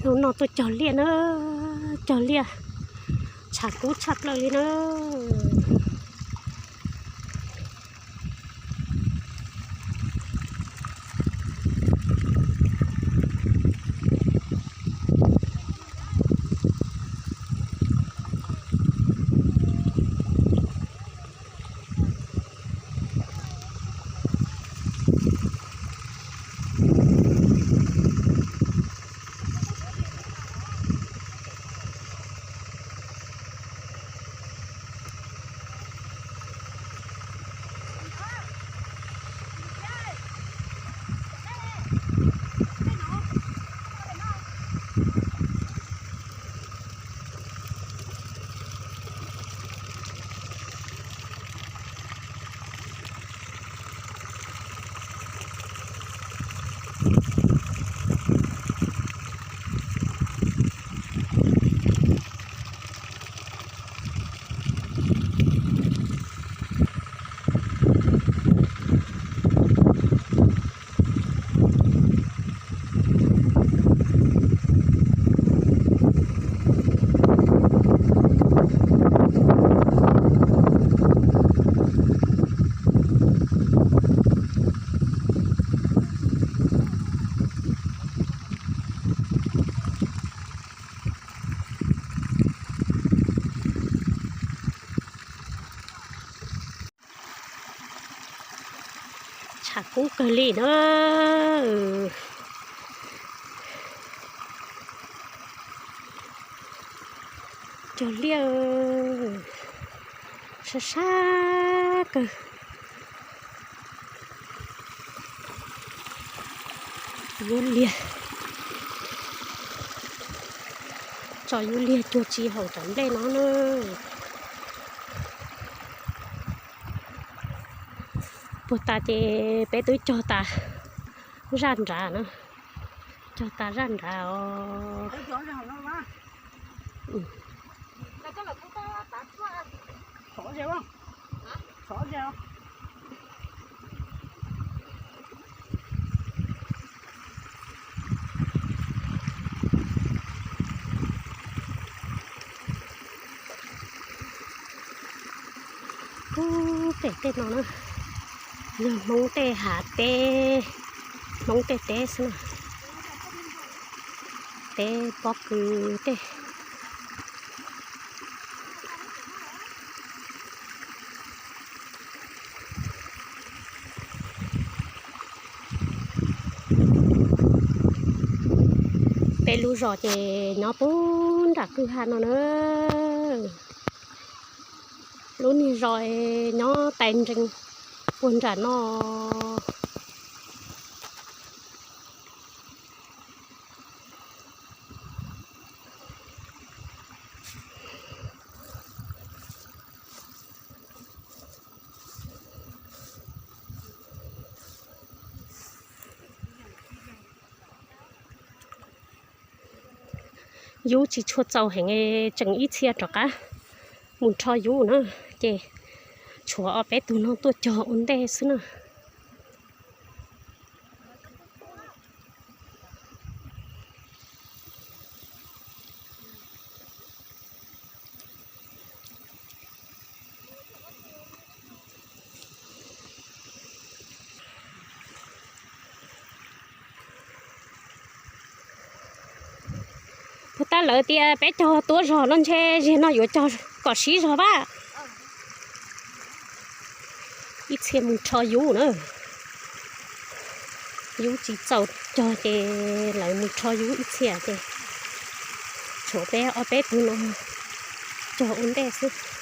Hnub no tuaj cog liaj na, cog liaj tshav kub tshaj plaws li na. Tshav kub kawg li na. Cog liaj sab sab kawg. Yuav liag, tso yuav liag cuag tsis haum cov nplej no na. Puag ta ces peb twb cog tas zaj nrad na, cog tas zaj nrad os. Ub, pem tej no na, yog Hmoob tej hav teb, Hmoob tej teb xwb na, teb pob kws tej. Peb lub zos ces nyob puag nram kwj ha no na. Lub niag zos nyob tais nrees puag nram no. Yub tsis tshua txaus heev, tseem ib txhia rov qab mus rho yub na, ces tshuav ob peb tug no tuaj cog ua ntej xwb na. Puag ta lawv tias peb cog tuab zog no ntshe zig no yuav cog kom sib zog pab. Ib txhia mus rho yub na. Yub tsis txaus cog ces lawv mus rho yub ib txhia ces tshuav peb ob peb tug no cog ua ntej xwb.